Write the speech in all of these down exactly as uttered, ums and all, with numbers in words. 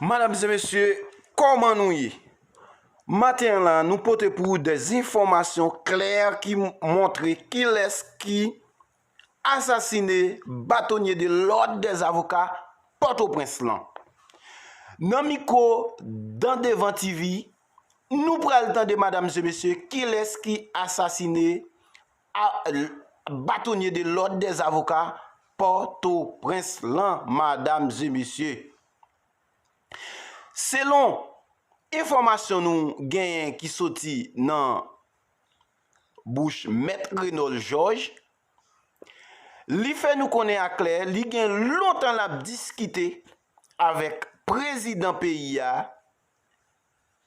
Madam e mesye, kòman nou ye? Maten an la, nou pote pou ou de enfòmasyon klè ki montre kilès ki asasine batonye de lòd dèzavoka Pòtoprens lan. Nan mikwo Dan Devan T V, nou pral tande, madam e mesye, kilès ki asasine a, batonye de lòd dèzavoka Pòtoprens lan, madam e mesye. Selon enfòmasyon nou genyen ki soti nan bouch Mèt Renòl Jòj, li fè nou konnen aklè li gen lontan l ap diskite avèk prezidan peyi a,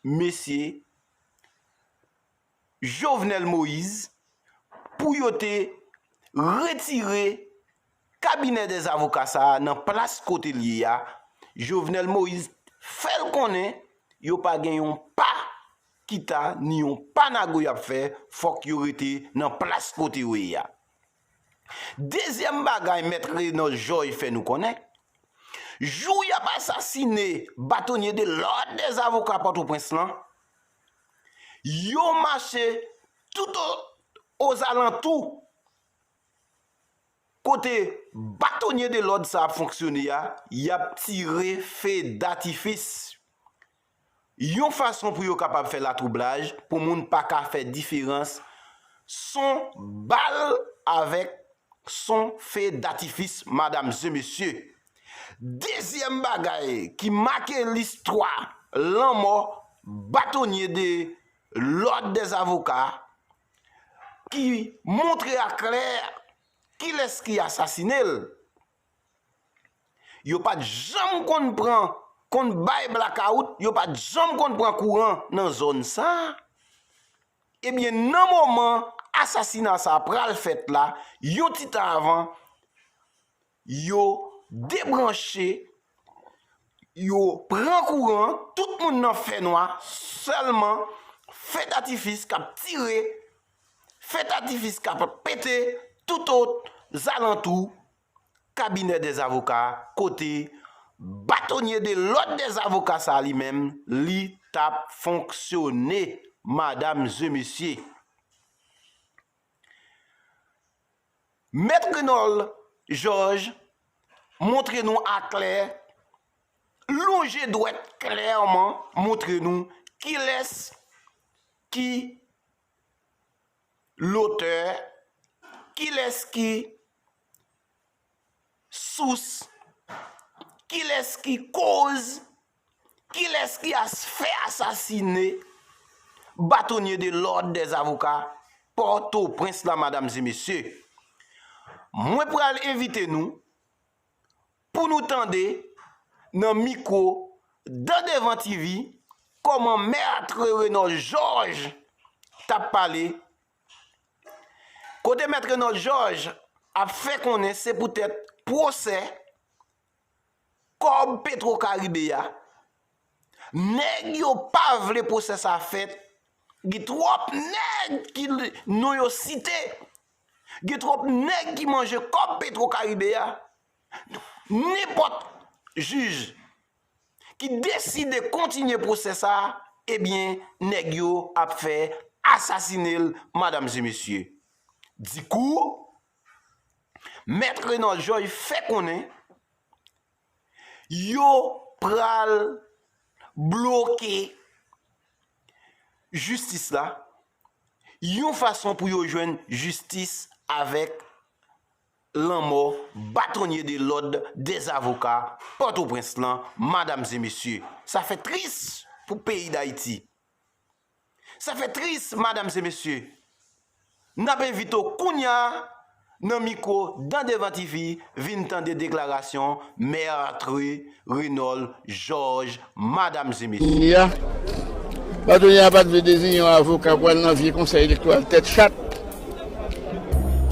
mesye Jovenel Moïse, pou yo te retire kabinè dèzavoka sa a nan plas kote l ye a. Jovenel Moïse fè l konnen yo pa gen yon pa kita ni yon pa nago y ap fè, fòk yo rete nan plas kote yo ye a. Dezyèm bagay Mèt Renòl Jòj fè nou konnen, jou y ap asasine batonye de lòd dèzavoka Pòtoprens lan, yo mache tout o- ozalantou kote batonye de lòd sa ap fonksyone a, y ap tire fe datifis. Yon fason pou yo kapab fè latwoublaj, pou moun pa ka fè diferans son bal avèk son fe datifis, madam e mesye. Dezyèm bagay ki make listwa lanmò batonye de lòd dèzavoka, ki montre aklè kilès ki asasine l. Yo pa t janm konn pran, konn bay blakawout, yo pa t janm konn pran kouran nan zòn sa a. Ebyen, nan moman asasina sa a pral fèt la, yon ti tan avan, yo debranche, yo pran kouran, tout moun nan fènwa, sèlman fe datifis k ap tire, fe datifis k ap pete tout ozalantou kabinè dèzavoka, kote batonye de lòd dèzavoka sa a li menm, li t ap fonksyone, madam e mesye. Mèt Renòl Jòj montre nou aklè, lonje dwèt klèman montre nou kilès ki lotè, kilès ki sous, kilès ki koz, kilès ki as- fè asasine batonye de lòd dèzavoka Pòtoprens la, madam e mesye. Mwen pral envite nou pou nou tande nan mikwo Dan Devan T V kòman Mèt Renòl Jòj t ap pale, kote Mèt Renòl Jòj ap fè konnen se poutèt pwosè kòb Petwo Karibe a. Nèg yo pa vle pwosè sa fèt. Gen twòp nèg ki non yo site. Gen twòp nèg ki manje kòb Petwo Karibe a. Nenpòt jij ki deside kontinye pwosè sa, ebyen, nèg yo ap fè asasine l, madam e mesye. Dikou, Mèt Renòl Jòj fè konnen yo pral bloke jistis la, yon fason pou yo jwenn jistis avèk lanmò batonye de lòd dèzavoka Pòtoprens lan, madam e mesye. Sa fè tris pou peyi Dayiti. Sa fè tris, madam e mesye. N ap envite w kounye a nan mikwo Dan Devan T V, vin tande deklarasyon Mèt Renòl Jòj, madam e mesye. Kounye a, batonye a pa t vle deziyen yon avoka pou al nan vye konsèy elektoral tèt chat.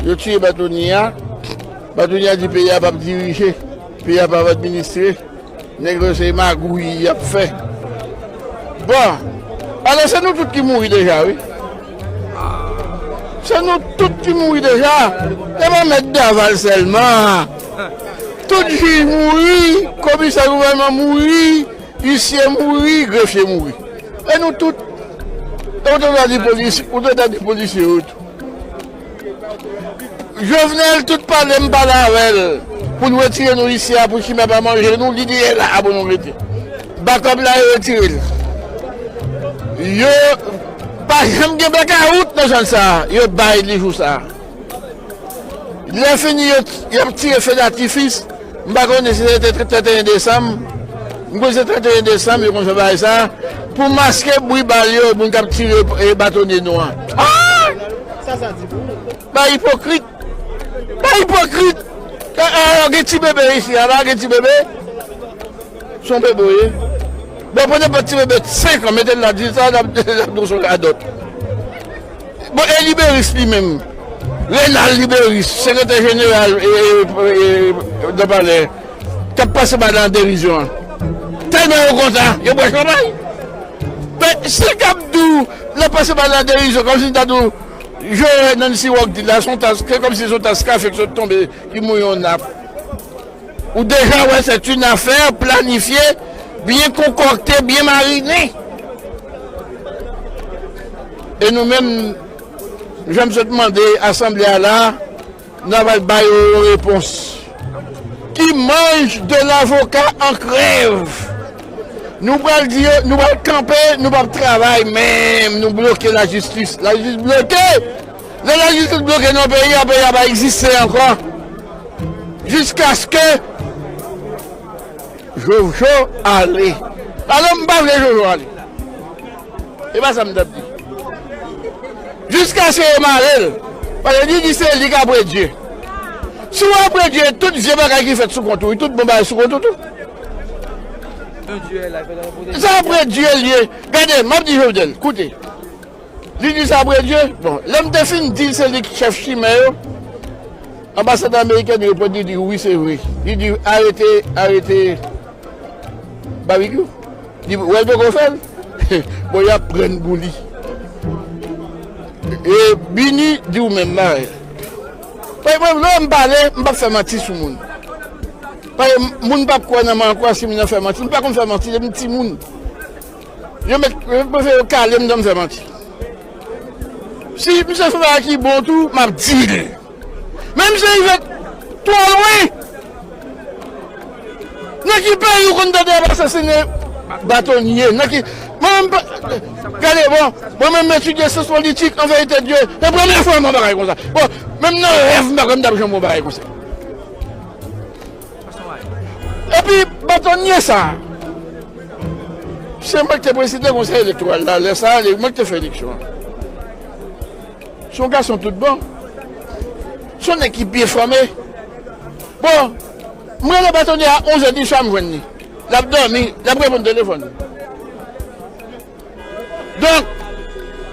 Yo tiye batonye a. Batonye a di peyi a p ap dirije, peyi a p ap administre. Nèg yo se magouy y ap fè. Bon, alò se nou tout ki mouri deja, wi. Se nou tout ki mouri deja. E pa mèt Daval sèlman. Tout jij mouri, komisè gouvènman mouri, Isye mouri, grefye mouri. E nou tout, ou te ta di polis, ou te ta di polisye yo tou. Jovenel, tout pale m pale avè l pou l retire nou isi a, pou chimè pa manje nou, li di e la a pou nou rete. Bakòp la, yo retire l. Yo pa janm gen blakawout nan zòn sa a, yo bay li jou sa a. Lè fini, yo, y ap tire fedatifis. M pa konnen si se te trannteyen desanm. M kwè se trannteyen desanm, yo konn fè bagay sa a. Pou maske bri bal yo, moun k ap tire e batonye nou an. Ah! Ba ipokrit! Ba ipokrit! E, e, gen ti bebe isi a la, gen ti bebe. Se yon bebe w ye. Bon, pran nenpòt ti bebe senk an, mete l la, di sa, l ap, l ap nou son radòt. Bon, e Liberis li menm. Renald Liberis, sekretè jeneral e, e, e, nan palè, k ap pase bagay la an derizyon an. Tèlman yo kontan, yo bwè chanpay. Men, si l k ap di w, l ap pase bagay la an derizyon, kòmsi l ta di w, Joe Nancy Rock di la, se yon tas, se kòmsi se yon tas kafe k sot tonbe, ki mouri yon nap. Ou deja wè, c'est une affaire planifiée, bien concoctée, bien marinée. E nou menm, jan m sot mande asanble a la, n a pral ba yo yon repons. Qui mange de l'avocat en crève. Nou pral di yo, nou pral kanpe, nou p ap travay menm, nou bloke lajistis. Lajistis bloke. Lè lajistis bloke nan peyi a, peyi a pa egziste ankò. Jiskaske Jojo ale. Alò, m pa vle Jojo ale. E pa sa m t ap di. Jiskaske yo mare l. Paske li di se li k apre Dye. Si w apre Dye, tout vye bagay ki fèt sou kont ou, tout bon bagay sou kont ou tou. Sa apre Dye l ye. Gade, m ap di Jovenel, koute. Li di sa apre Dye. Bon, lè m te fin di l se li k chèf chimè yo, anbasadè ameriken reponn li di, wi, se vre. Li di, arete, arete Babikyou. Li wè l poko fè l. Bon, y ap pran pou li. E Bini di w menm bagay. Paske mwen, lè m pale, m p ap fè manti sou moun. Paske moun p ap kwè nan mwen ankò si m nan fè manti. M pa konn fè manti depi m timoun. Yo mèt, yo prefere yo kale m dan m fè manti. Si misye fè bagay ki bon tou, m ap di l. Men misye rive twò lwen. Nan ki peyi ou konn tande y ap asasinen batonye? Nan ki, mwen menm pa, gade bon, mwen menm m etidye syans politik, an verite Dye, se premye fwa m wè yon bagay konsa. Bon, menm nan rèv m pa kwè m t ap janm wè yon bagay konsa. Epi batonye sa, se mwen ki te prezidan konsèy elektoral la, lè sa a, mwen ki te fè eleksyon an. Se yon gason tout bon. Se yon nèg ki byen fòme. Bon, m rele batonye a onz è di swa, m jwenn li. L ap dòmi, l ap reponn telefòn. Donk,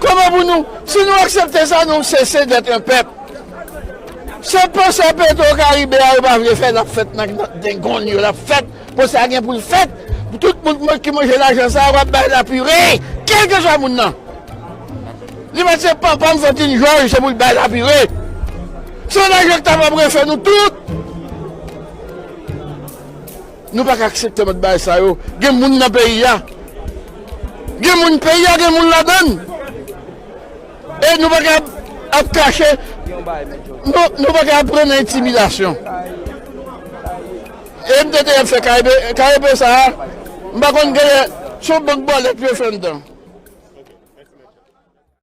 kòman pou nou, si nou aksepte sa, nou sese d'être un peuple. Se pwosè Petro Caribe a yo pa vle fè, l ap fèt nan, nan dengonn yo, l ap fèt. Pwosè a gen pou l fèt. Pou tout moun ki manje lajan sa a, w ap bay lapire, kèlkeswa moun nan. Li mèt se papa m Fantine Jòj, se pou l bay lapire. Se lajan k ta pral refè nou tout. Nou pa ka aksepte mòd bagay sa yo. Gen moun nan peyi a. Gen moun peyi a, gen moun ladan l. E nou pa ka ap, ap kache. Nou, nou pa ka ap pran nan entimidasyon. E m te te ap fè K E P, K E P sa a, m pa konn genlè, se yon bank bòlèt yo fè anndan.